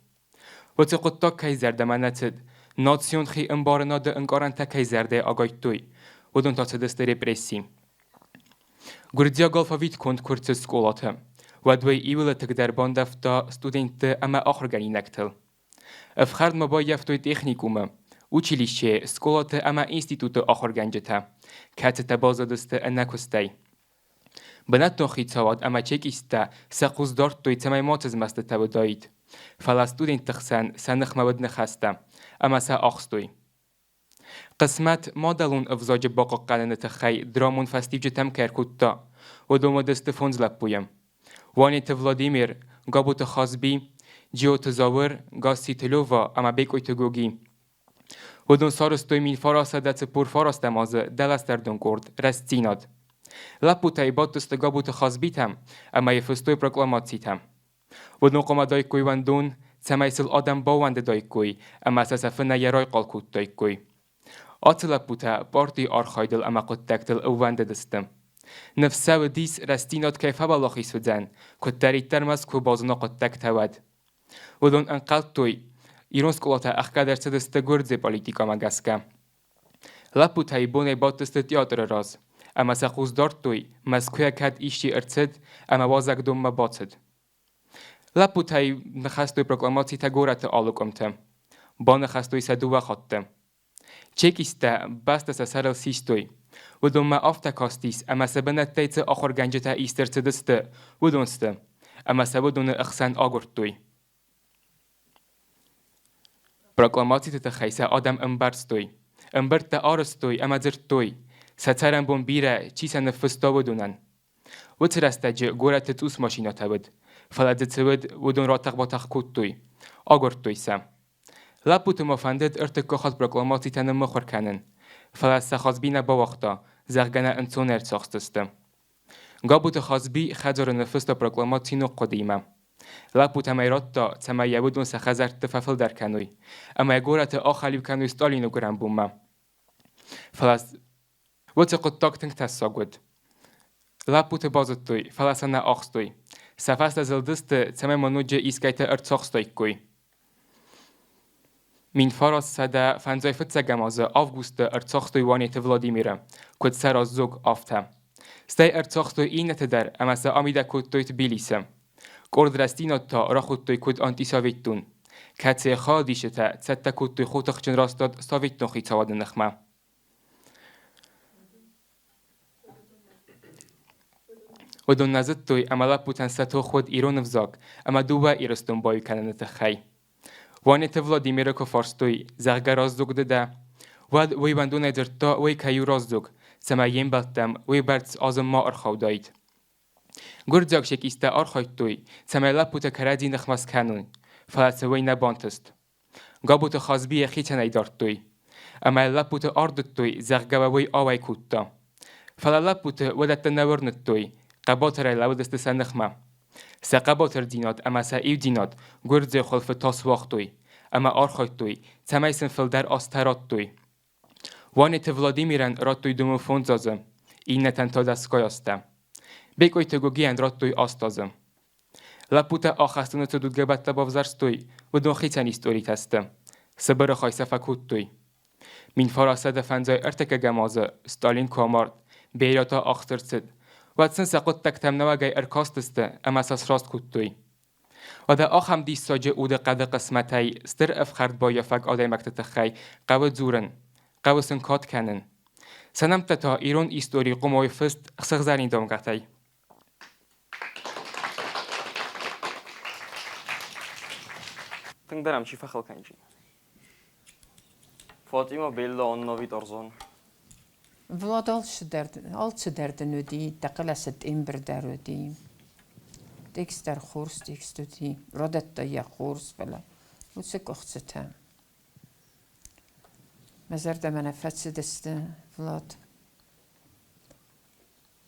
Уыцы хъуыддаг кӕй зӕрдӕмӕ нӕ цыд, национ хиӕмбарынады ӕнкъарӕнтӕ кӕй зӕрдӕйы агайдтой, уыдон та цыдысты репресси. Гуырдзиаг алфавит конд куы рцыд скъолаты, уӕд уый иуыл тынгдӕр бандӕвта студентты ӕмӕ ахуыргӕнинӕгтыл. Ӕфхӕрд ма баййӕфтой техникумы, училищейы, скъолаты ӕмӕ институты ахуыргӕнджытӕ, кӕцытӕ баззадысты ӕнӕкуыстӕй. Бынӕттон хицауад ӕмӕ чекисттӕ сӕ хъус дардтой, цӕмӕй мацы змӕстытӕ уыдаид. Фӕлӕ студентты хсӕн сӕ ныхмӕ уыд ныхӕстӕ, ӕмӕ сӕ ахстой. Хъысмӕт мадӕлон ӕвзаджы бахъахъхъӕныны тыххӕй драмон фӕстиуджытӕм кӕй ӕркодта, уыдон уыдысты фондз лӕппуйы. Уанеты Владимир, Габуты Хазби, Джиоты Зауыр, Гасситы Лёва ӕмӕ Бекъойты Гоги. Уыдон сарӕзтой 1949 азы дӕластӕрдон къорд «Рӕстдзинад». Лӕппутӕй бадтысты Габуты Хазбитӕм ӕмӕ йӕ фыстой прокламацитӕ. Уыдон хъуамӕ даиккой уӕндон, цӕмӕй сыл адӕм баууӕндыдаиккой ӕмӕ сӕ сӕ фынӕйӕ райхъал кодтаиккой. Ацы лӕппутӕ партийы архайдыл ӕмӕ хъуыддӕгтыл ӕууӕндыдысты. Ныфс сӕ уыдис, рӕстдзинад кӕй фӕуӕлахиз уыдзӕн, куыддӕриддӕр Мӕскуы базона хъуыддӕгтӕ, уӕд. Уыдон ӕнхъӕлдтой, ирон скъолатӕ ӕхгӕд ӕрцыдысты гуырдзыйы политикӕмӕ гӕсгӕ. Лӕппутӕ бонӕй бадтысты театры раз ӕмӕ сӕ хъус дардтой, Мӕскуыйӕ кӕд исчи ӕрцыд ӕмӕ уазӕгдонмӕ бацыд. Лӕппутӕй ныхӕстой прокламацитӕ горӕты алы къуымты. Баныхӕстой сӕ дыууӕ хатты. Чекисттӕ бӕстӕ сӕ сӕрыл систой. Уыдонмӕ афтӕ кастис, ӕмӕ сӕ бынӕттӕй цы ахуыргӕнджытӕ ист ӕрцыдысты, уыдон сты, ӕмӕ сӕ уыдоны ӕхсӕн агуырдтой. Прокламациты тыххӕй сӕ адӕм ӕмбӕрстой. Ӕмбырдтӕ арӕзтой ӕмӕ дзырдтой, сӕ цӕрӕнбон бирӕ, чи сӕ ныффыста, уыдонӕн. Уыцы рӕстӕджы горӕты цъус машинӕтӕ уыд, фӕлӕ дзы цы уыд, уыдон ратӕх-батӕх кодтой, агуырдтой сӕ. Лӕппуты ма фӕндыд ӕртыккаг хатт прокламацитӕ ныммыхуыр кӕнын, фӕлӕ сӕ Хазби нӕ бауагъта, зӕгъгӕ нӕ ӕнцон ӕрцахсдзысты. Габуты Хазби хӕдзары ныффыста прокламаци ног хъуыдыимӕ. Лӕппутӕм ӕй радта, цӕмӕй йӕ уыдон сӕ хӕдзӕртты фӕфылдӕр кӕной ӕмӕ йӕ горӕты ахӕлиу кӕной Сталины гуырӕнбонмӕ. Фӕлӕ уыцы хъуыддаг тынг тӕссаг уыд. Лӕппуты базыдтой, фӕлӕ сӕ нӕ ахстой. Сӕ фӕстӕ зылдысты, цӕмӕй ма ноджы искӕйты ӕрцахстаиккой. 1955 азы августы ӕрцахстой Уанеты Владимиры, куыд сӕ раздзог, афтӕ. Стӕй ӕрцахстой иннӕты дӕр ӕмӕ сӕ амидӕг кодтой Тбилисы. Къорд рӕстдзинад та рахуыдтой куыд антисоветтон, кӕцыйы хайадисджытӕ цӕттӕ кодтой хотыхджын растад советтон хицауады ныхмӕ. Уыдон нӕ зыдтой, ӕмӕ лӕппутӕн сӕ тох уыд ирон ӕвзаг ӕмӕ дыууӕ Ирыстон баиу кӕныны тыххӕй. Уанеты Владимиры куы фарстой, зӕгъгӕ, раздзог ды дӕ, уӕд уый уӕндонӕй дзырдта, уый кӕй у раздзог, цӕмӕй йе мбӕлттӕм уыйбӕрц азым ма ӕрхаудаид. Гуырдзиаг чекисттӕ архайдтой, цӕмӕй лӕппутӕ кӕрӕдзи ныхмӕ скӕной, фӕлӕ сӕ уый нӕ бантыст. Габуты Хазби йӕхицӕнӕй дардтой. Ӕмӕ лӕппуты ардыдтой, зӕгъгӕ уӕ уый ауӕй кодта. Фӕлӕ лӕппуты уыдӕттӕ нӕ уырныдтой, хъӕбатырӕй лӕууыдысты сӕ ныхмӕ. Сӕ хъӕбатырдзинад ӕмӕ сӕ иудзинад гуырдзыйы хуылфы тас уагътой ӕмӕ архайдтой, цӕмӕй сын фылдӕр азтӕ радтой. Уанеты Владимирӕн радтой дыууын фондз азы, иннӕтӕн та дӕсгай азтӕ. Бекъойты Гогийӕн радтой аст азы. Лӕппутӕ ахӕстоны цы дудгӕбӕттӕ бавзӕрстой, уыдон хицӕн историтӕ сты. Сыбыры хай сӕ фӕкодтой. 1953 азы Сталин куы амард, Берия та ахст ӕрцыд, уӕд сын сӕ хъуыддӕгтӕм нӕуӕгӕй ӕркастысты ӕмӕ сӕ сраст кодтой. Уӕдӕ ахӕм диссаджы удыхъӕды хъысмӕтӕй стыр ӕфхӕрд баййафӕг адӕймӕгты тыххӕй хъӕуы дзурын, хъӕуы сын кад кӕнын. Сӕ нӕмттӕ та ирон историйы къуымой фыст сыгъзӕрин дамгъӕтӕй. Тынгдӕр ӕм чи фӕхыл кӕнджи? Фатима Белла Анна Витарзон. Влад алцыдӕр, алцыдӕр дын уыди, дӕ хъӕлӕсы тембр дӕр уыди. Текст дӕр хорз текст уыди, радӕтта йӕ хорз, фӕлӕ уыцы къуыхцытӕ. Мӕ зӕрдӕмӕ нӕ фӕцыдысты, Влад.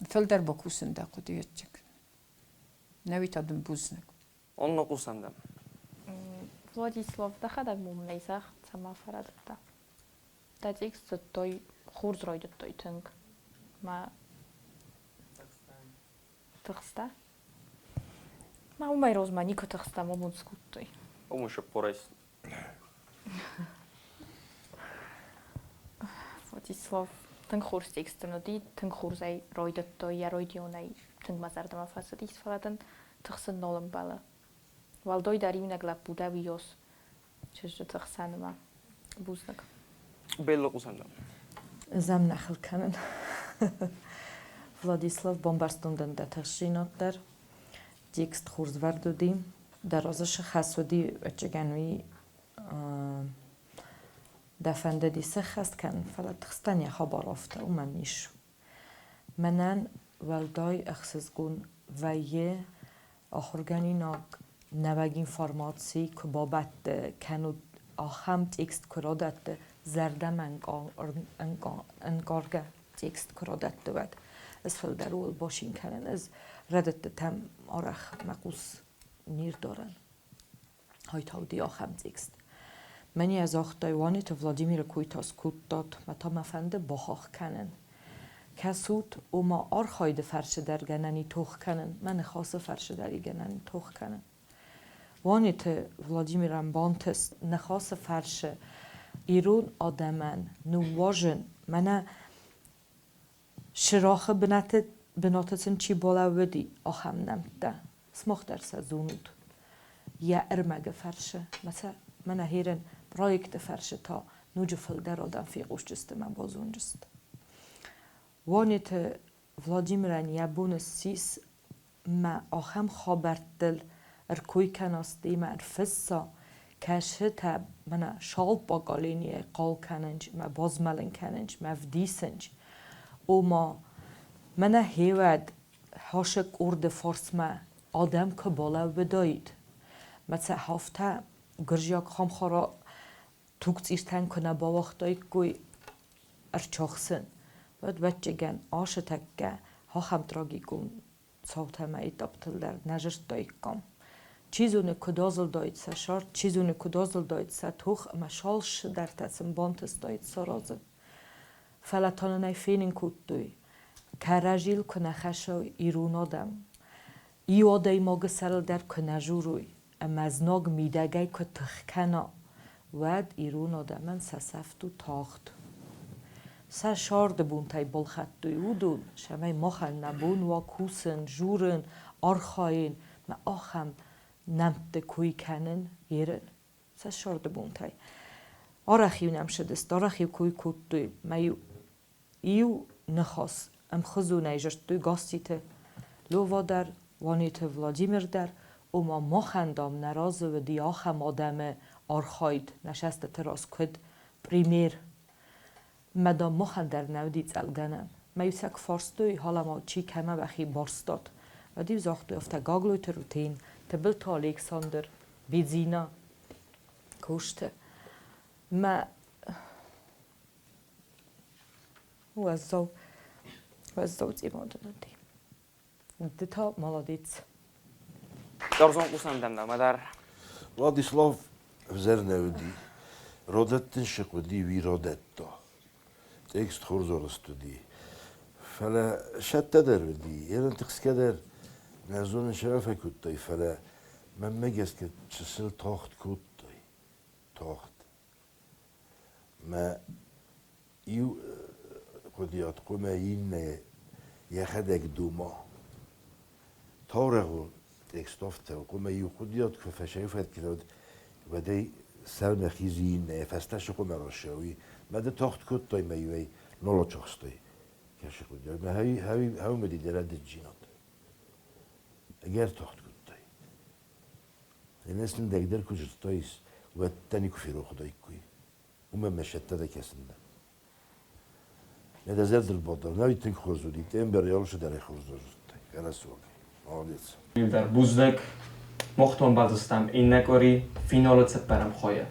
Фылдӕр бакусын дӕ хъуыдыйӕдтыг. Нӕуи та дын бузныг. Онно хъусӕн дӕм. Владислав, дӕхӕдӕг мумнӕй зӕгъ, цӕмӕ фӕрӕдыдтӕ? Дӕ текст зыдтой, хорз райдыдтой тынг. Мӕ тыхстӕ? Мӕ уымӕй розмӕ никуы тыхстӕ, мӕ бон скодтой. Уымӕн сыппорӕй Владислав, тынг хорз текст ын уыди, тынг хорзӕй райдыдтой, йӕ райдионӕй тынг мӕ зӕрдӕмӕ фӕцыдис, фӕлӕ дын тыхсын нал ӕмбӕлы. Уӕлдай дӕр иунӕг лӕппу дӕ уыйос чызджыты хсӕнмӕ. Бузныг. Беллы хъусӕндӕм. Ӕз ӕм нӕ хыл кӕнын. Владислав, бамбӕрстон дын дӕ тыхстдзинад дӕр. Текст хорз вӕрд уыди. Дӕ разы цы хӕс уыди, ӕвӕццӕгӕн, уый. Дӕ фӕндыди сӕххӕст кӕнын, фӕлӕ тыхстӕн йӕ хабар афтӕ уымӕн ис. Мӕнӕн уӕлдай ӕхсызгон вӕййы ахуыргӕнинаг нӕуӕг информаци куы бабӕтты кӕнут, ахӕм текст куы радӕтты, зӕрдӕмӕ ӕнкъаргӕ текст куы радӕтты, уӕд. Ӕз фылдӕр ууыл бацин кӕнын. Ӕз рӕдыдтытӕм арӕх мӕ хъус не рдарӕн. Хайтауди ахӕм текст. Мӕнӕ загътай, Уанеты Владимиры кой та скодтат, мӕ та мӕ фӕнды бахахх кӕнын. Кӕсут, ома архайды фӕрцы дӕр гӕнӕн и тох кӕнын, мӕ ныхасы фӕрцы дӕр и гӕнӕн и тох кӕнын. Уанеты Владимирӕн бантыст ныхасы фӕрцы ирон адӕмӕн ныууазын, мӕнӕ Сирохы бынаты бынаты сын чи балӕууыди, ахӕм нӕмттӕ. Сымах дӕр сӕ зонут. Йӕ ӕрмӕгы фӕрцы, мӕнӕ херын проекты фӕрцы та ноджы фылдӕр адӕм фехъусдзысты мӕ базондзысты. Уанеты Владимирӕн йӕ бон ссис мӕ ахӕм хабӕрттыл ӕркой кӕна стемӕ ӕрфысса, кӕсытӕ мӕнӕ шал поколенийӕ хъал кӕнынц мӕ базмӕлын кӕнынц, мӕ вдисынц. Ома, мӕнӕ хеуӕд хасы къорды фарсмӕ адӕм куы балӕууыдаид, мӕ сӕ афтӕ гуырдзиаг хамхара тугцъиртӕн куы нӕ бауагътаиккой ӕрчахсын, уӕд, ӕвӕццӕгӕн, ашы тӕккӕ ахӕм трагикон цаутӕ ӕмӕ этаптыл дӕр нӕ зыдтаиккам. Чи зоны, куыд азылдаид сӕ сӕрд, чи зоны, куыд азылдаид сӕ тох ӕмӕ салсдӕртӕ сын бантыстаид саразын. Фӕлӕ та нын ӕй фенын кодтой, кӕрӕдзийыл куы нӕ хӕссой ирон адӕм, иу адӕймагы сӕрыл дӕр куы нӕ дзурой ӕмӕ знаг мидӕгӕй куы тых кӕна, уӕд ирон адӕмӕн сӕ сӕфт у тагъд. Сӕ сӕрды бонтӕй балхӕдтой уыдон, цӕмӕй махӕн нӕ бон уа кусын, дзурын, архайын ӕмӕ ахӕм нӕмтты кой кӕнын, ерын. Сӕ сӕрды бонтӕй. Арӕх-иу нӕм цыдысты, арӕх-иу кой кодтой, мӕ-иу иу ныхас ӕмхуызонӕй зыдтой Гасситы Лёва дӕр, Уанеты Владимир дӕр, ома махӕн, дам, нӕ разы уыди ахӕм адӕмы архайд нӕ сӕстыты раз куыд пример. Мӕ, дам, махӕн дӕр нӕ уыди цӕлгӕнӕн. Мӕ-иу сӕ куы фарстой, халӕ-ма чи кӕмӕ уӕхи барстат, уӕд-иу загътой афтӕ Гаглойты Рутен, Тыбылты Александр, Бедзина, Косты. Мӕ уӕззау, уӕззау цъимадын уыди. Ды та молодец. Дорзон хъусӕн дӕм дӕумӕ дӕр. Владислав ӕвзӕр нӕ уыди. Родӕттын сыхъ уыди, уый родӕтта. Текст хорз арӕзт уыди. Фӕлӕ сӕттӕ дӕр уыди, ерын тыхсгӕ дӕр нӕ зонын сӕ фӕкодтой, фӕлӕ мӕнмӕ гӕсгӕ чысыл тагъд кодтой. Тагъд. Мӕ иу хъуыдыйад хъуамӕ иннӕ йӕхӕдӕг дома. Таурӕгъон текст афтӕ у, хъуамӕ иу хъуыдыйад куы фӕсайфӕд кӕнӕд, уӕд ӕй сӕрмӕ хизы иннӕ, йӕ фӕстӕ цы хъуамӕ рацӕуй. Мӕ ды тагъд кодтай мӕ иуӕй нал ацахстай. Кӕсы хъуыдыйад. Мӕ хӕуимӕ дӕр ӕдыджджинад. Ӕгӕр тагъд кодтай. Ӕнӕ сындӕгдӕр куы зыдтаис, уӕд дӕ никуы ферох уыдаиккой. Уымӕн мӕ сӕттӕ дӕ кӕсын дӕ. Нӕ дӕ зӕрдыл бадар, нӕ тынг хорз уыди, тембер ялсы дӕр ӕй хорз зыдтай. Хӕлӕсуагӕй. Молодец. Иу дӕр бузныг. Мохтон бадзыстам иннӕ къуыри финалы цыппӕрӕм хойы.